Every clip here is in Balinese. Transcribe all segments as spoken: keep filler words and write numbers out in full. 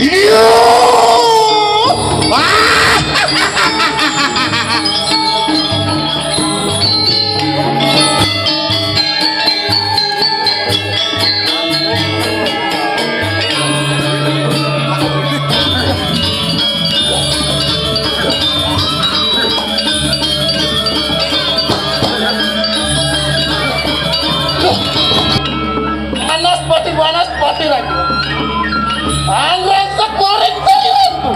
Iya. Panas pati, panas pati lagi. Anggrek sekoring tadi itu.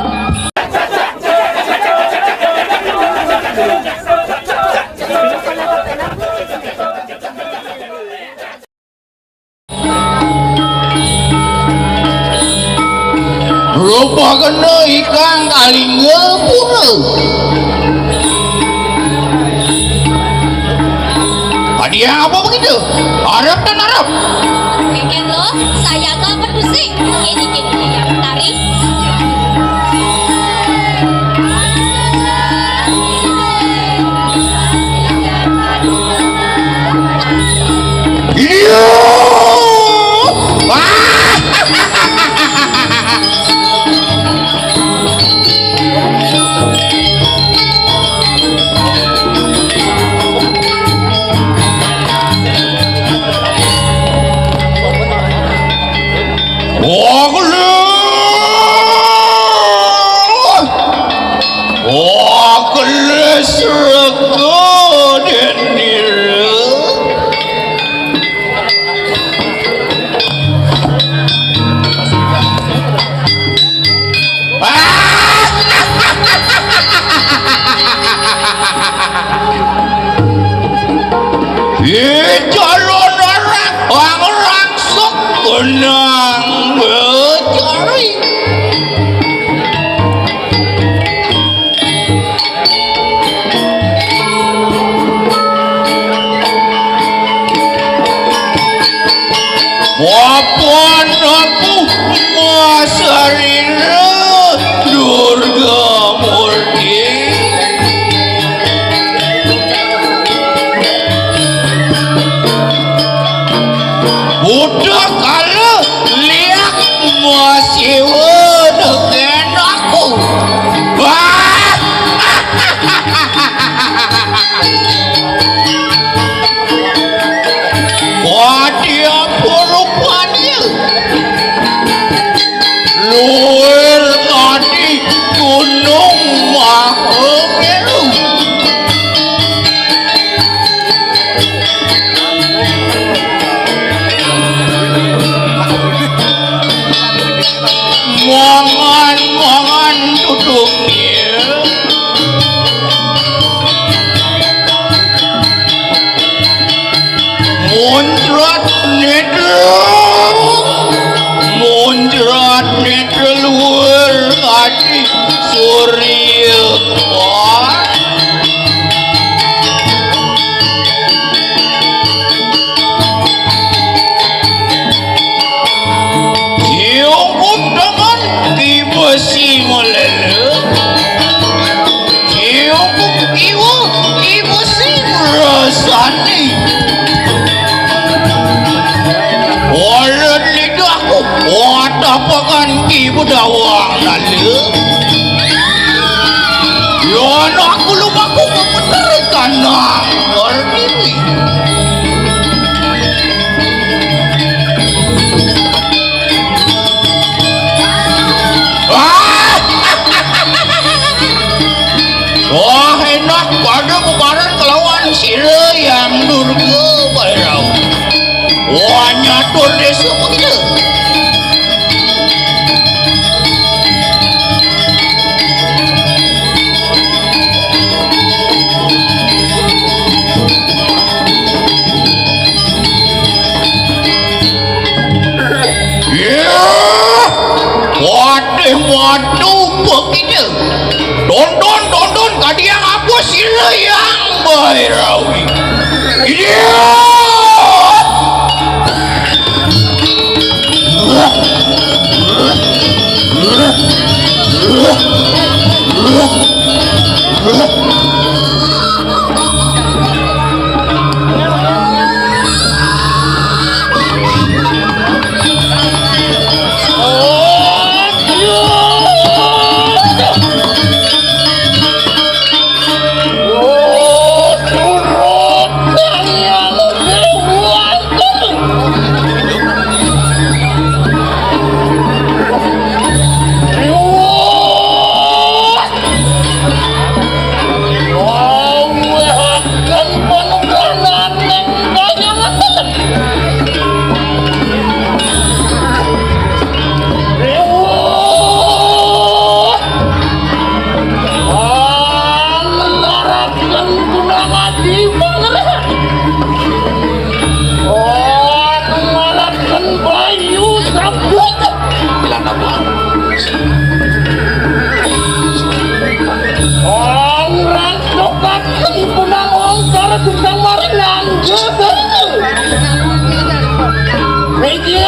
Rupa kena ikang kalingga pura. Tadi yang apa begitu? Arab dan Arab. Keken lo, saya ke apa tuh sih? Ini, ini, ini, yang tarik. Iya. Wah. Wah, kelas. Wah, kelas rego denir. Ye, calon orang, orang rangsuk, kenang becari. Wapan aku masarira Durga Murti. Budak kala liak masih dengan aku. Wah! Wadi apa rupanya? Luwir kadi gunung Mahameru. Mangan-mangan duduknya. Muncrat nidra, muncrat nidra luwur kadi surya kuat. Siungkup dengan Ki Besi Melele. Siungkup kiwa Ki Besi Merasani. Walet lidahku, watapakan Ki Bedawang Lale. Yan aku lumaku memeter tanah Pertiwi. Wah! Wah, enak pada bubaran kelawan sira yang Durga Bairau. Wah, nyatur desa begitu. Yah, wadih madu begitu. Dondon, dondon, kadiang apa sira yang Bairawi? Iya. Ong rangkok kateng punang ong karo tukang maring nangge. Mikir.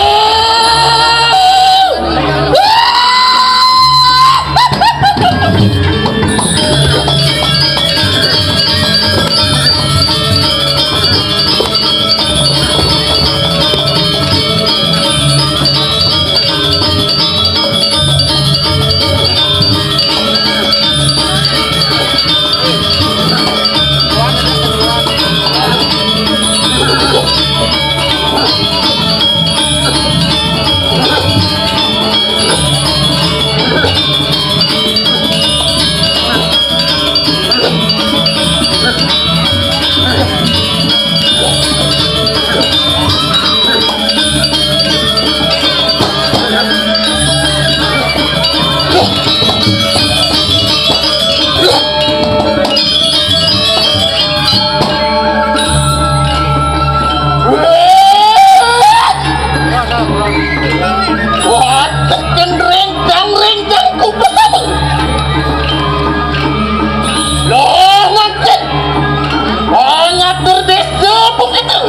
Wah, teken rengkang-rengkang ku. Loh, ngancen. Wah, ngatur desa begitu.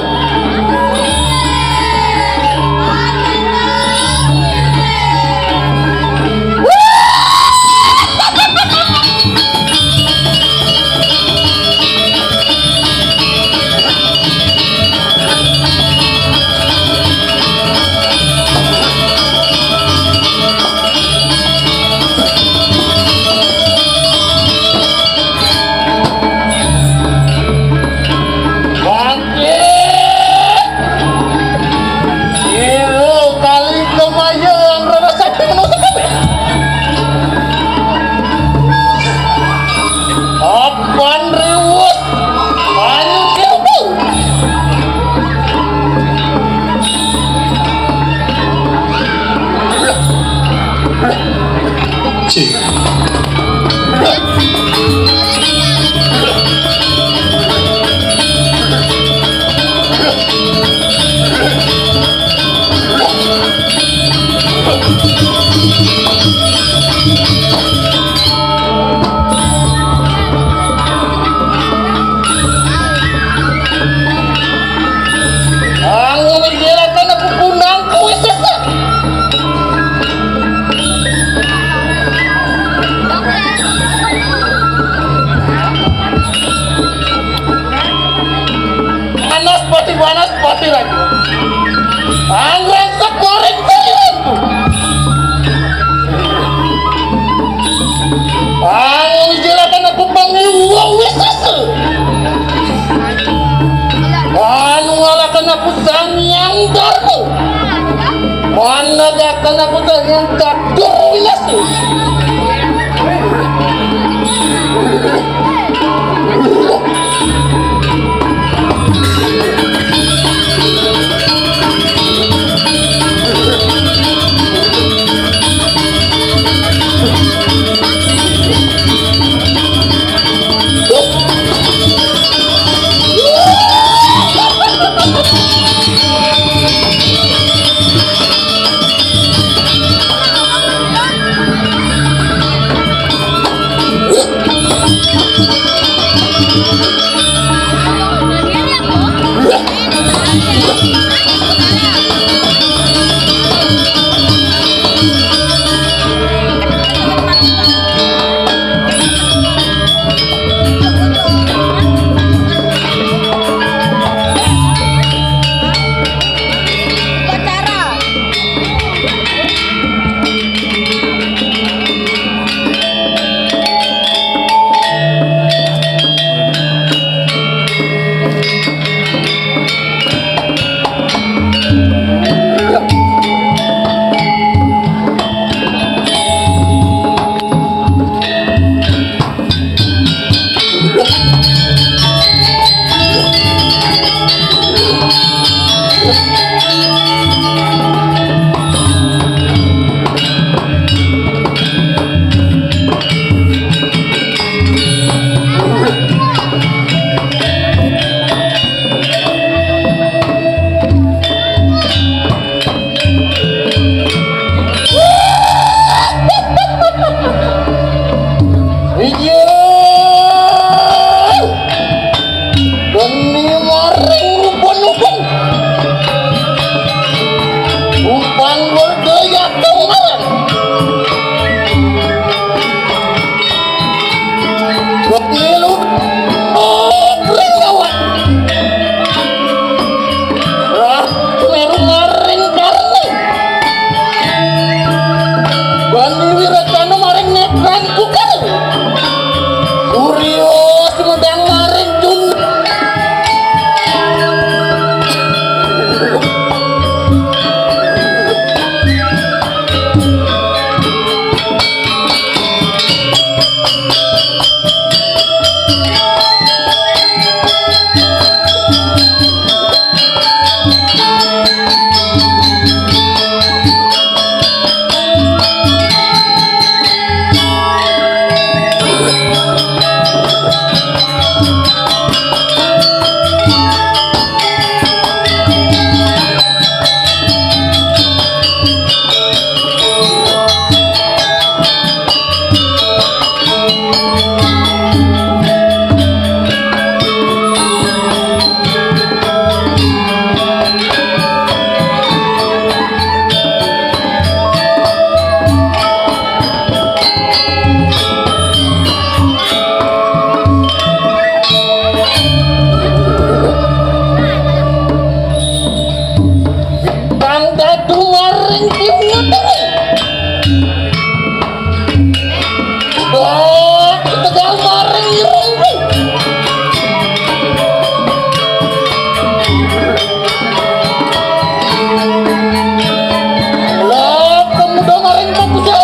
Bangkit! Ibu kali kemayang rasa sakit menusuk kabeh. Apan riwut. Ayo, ayo. Cik. Anggo menjelakan aku punang kuwi sesat. Panas pati, panas pati lagi. Anggrek sekorek saliranku. Anggrek jelakan aku pangiwa wisese. Anu ngalakan aku sangyang darmu. Managakan aku sangyang kadur winase. Sing kiwat iki. Oh, tegal maring irung. Lah, pemuda maring pemuda.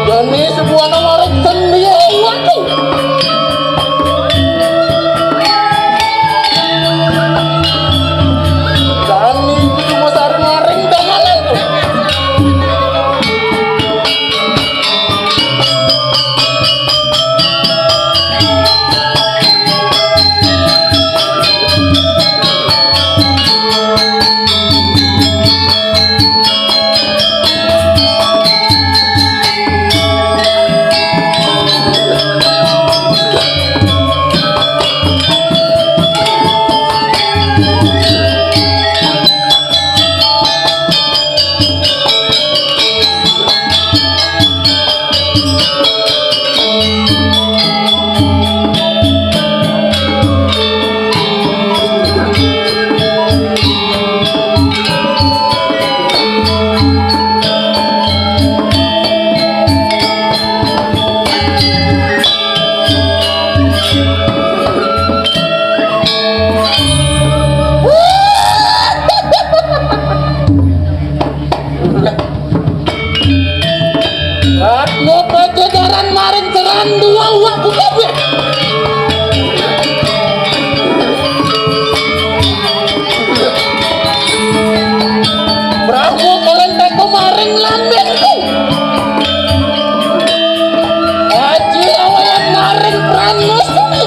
Dani sebuah nomor seni, waduh. Dani cuma sari maring danganan tuh. Ratna Pajajaran maring seran dua uang kabeh. Prabu Kalendata maring lambengku. Aji Rawayan maring pranasmu.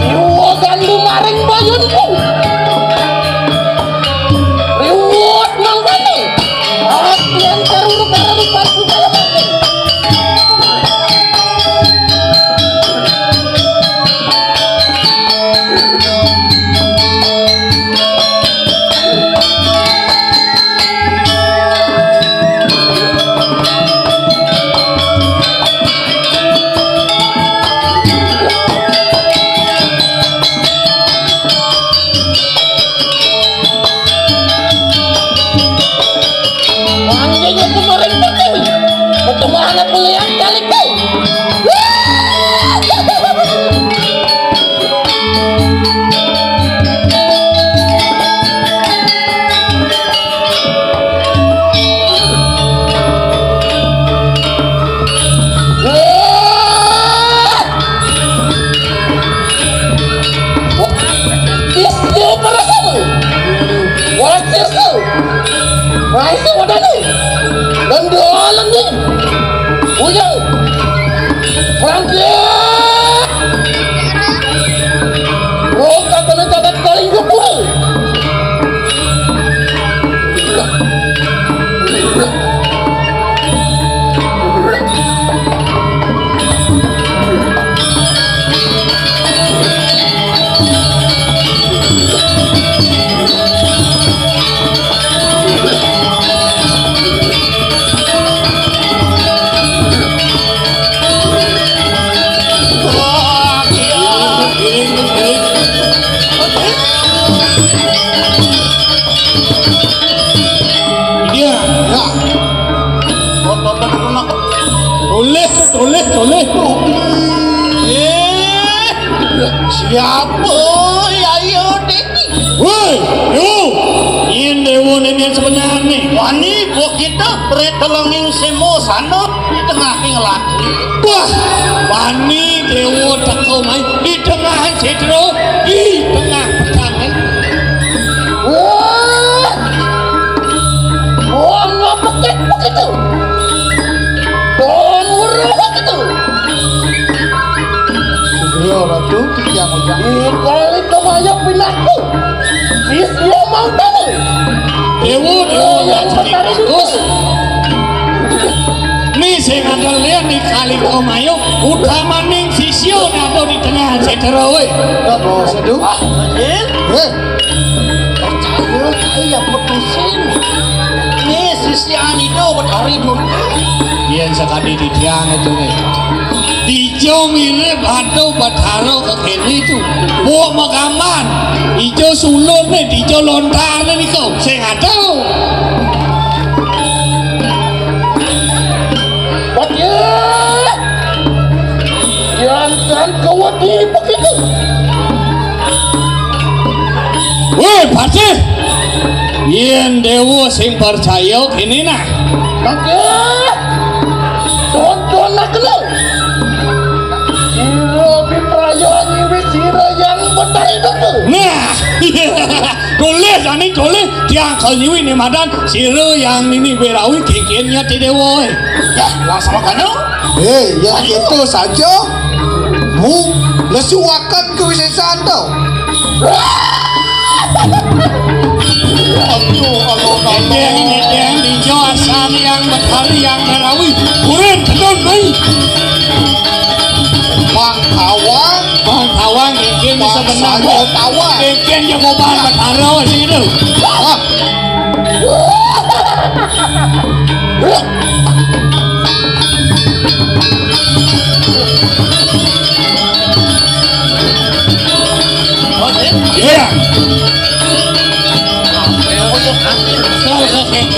Siwa gandu maring bayunku. Riwut mangkane. Atian karuru kararupan kalapating. Anjing aku maring pertiwi. Pertemahan aku lihat kaliku. Wakil kau. Masih wadani. Lendo, lendo. Bujang. Frankie. Roka kena catat paling gempur. Iya, ya. Otot-otot lunak. Toleh, toleh, toleh. Eh, siapa? Ya, ayo, Dek. Woi, yo. Yen dewa ne yen sebenarne. Wani, kok kita retelenging semo sana di tengahing lati. Wah, wani dewa teko mai di tengah sedro, di tengah petangan. Wah, wah, ngepekit begitu. Wah, murah begitu. Sugriya Ratu, titiang ujang. Dikali kemaya pinaku. Sisya mau tahu. Dewa, dewa, yang yang bagus. Ni sing ada liyan ni kali kemaya, utamaning sisya ada di tengah sedera, weh. Enggak, Bos, aduh. Ah, Dil? Eh. Percaya, saya putusin. Ni sisya itu Ari dulu. Yén sakadi titiang itu nih. Dijo mirip ado Bathara kékéné itu. Mbok makaman. Ijo sulurné, dijo lontarné niku. Sing ado. Waduh. Jantan kawat di begitu. Wéh, Patih. Yén déwa sing percaya kéné nah. Mangké tonton aku lho. Sira pipraya nyiwi sira yang betari itu. Nah, tulis, ani tulis, tiang kal nyiwi nih madan, sira yang nini berawi kikinnya ti déwa. Ya, langsung makan. Hei, yang itu saja. Mu lesu akan kewisésan to. Aduh, aduh, aduh. Yang, yang dijo asal yang betari yang berawi. Kurin, betul, nih. Bang Tawang. Bang Tawang, kikin Bang sebenarnya. Saya Tawang. Kikin jagoan betara sih itu. Ah.